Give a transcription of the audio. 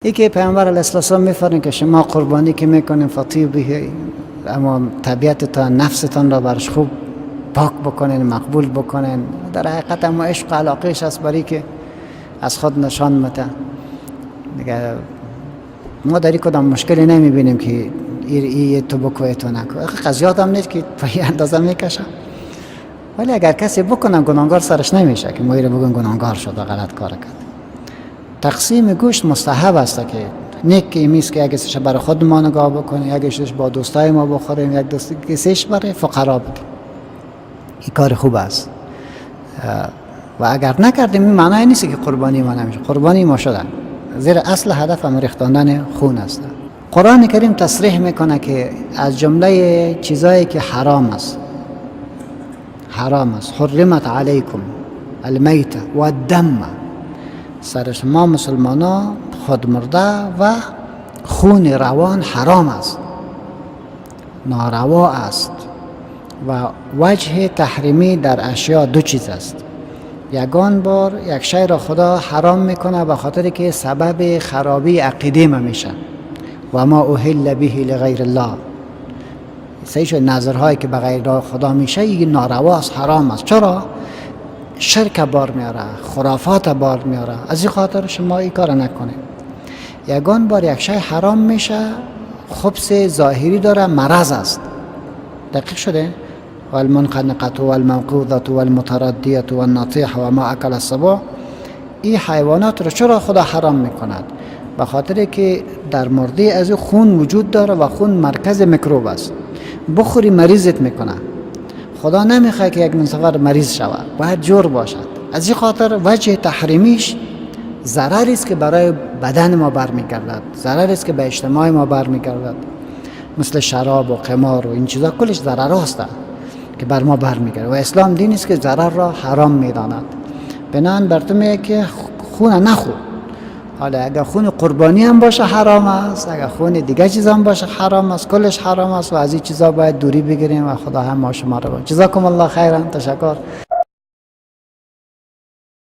یکی پیامبر علیه السلام میفرمایند که شما قربانی که میکنین فطیب به، اما طبیعتتان نفستان را برش خوب پاک بکنین، مقبول بکنین. در حقیقت اما عشق و علاقهش است برای که از خود نشان مده. دیگه ما در این کدام مشکلی نمیبینیم که ای تو بکو تو نکو. قضیات هم نیست که تا این اندازه میکشه، ولی اگر کسی بکنه گناهگار سرش نمیشه که ما ایره بگن گناهگار شد و غلط کار کرد. تقسیم گوشت مستحب است که نیک که میست که یک برای خود ما نگاه بکنیم، یک با دوستای ما بخوریم، یک دوست کسیش برای فقرا بدیم. این کار خوب است. و اگر نکردیم این معنای نیست که قربانی ما نمیشه، قربانی ما شده. زیرا اصل هدف هم ریختاندن خون است. قرآن کریم تصریح میکنه که از جمله چیزایی که حرام است، حرام است، حرمت علیکم المیته و دم، سر شما مسلمان ها خود مرده و خون روان حرام است، ناروا است. و وجه تحریمی در اشیا دو چیز است. یگان بار یک شی را خدا حرام میکنه به خاطر که سبب خرابی عقیده ما میشه، و ما اهل به لغیر الله، صحیح شد. نظرهایی که به غیر خدا میشه این ناروا است، حرام است. چرا؟ شرک بار میاره، خرافات بار میاره. از این خاطر شما این کار نکنید. یگان بار یک شی حرام میشه، خبث ظاهری داره، مرض است. دقیق شده؟ والمنخنقة والموقوذة والمتردية والنطيحة و ما اکل السبع. این حیوانات رو چرا خدا حرام میکند؟ به خاطر که در مرده از خون وجود داره و خون مرکز میکروب است، بخوری مریضت میکنه. خدا نمیخواد که یک نفر مریض شود، باید جور باشد. از این خاطر وجه تحریمیش ضرری است که برای بدن ما برمیگردد، ضرری است که به اجتماع ما برمیگردد، مثل شراب و قمار و این چیزا کلش ضرر هست که بر ما برمیگرده. و اسلام دینی است که ضرر را حرام میداند. بنابراین بر تو میگه که خون نخور. حالا اگر خون قربانی هم باشه حرام است، اگر خون دیگه چیز هم باشه حرام است، کلش حرام است. و از این چیزا باید دوری بگیریم و خدا هم ما شما رو. جزاکم الله خیرا. تشکر.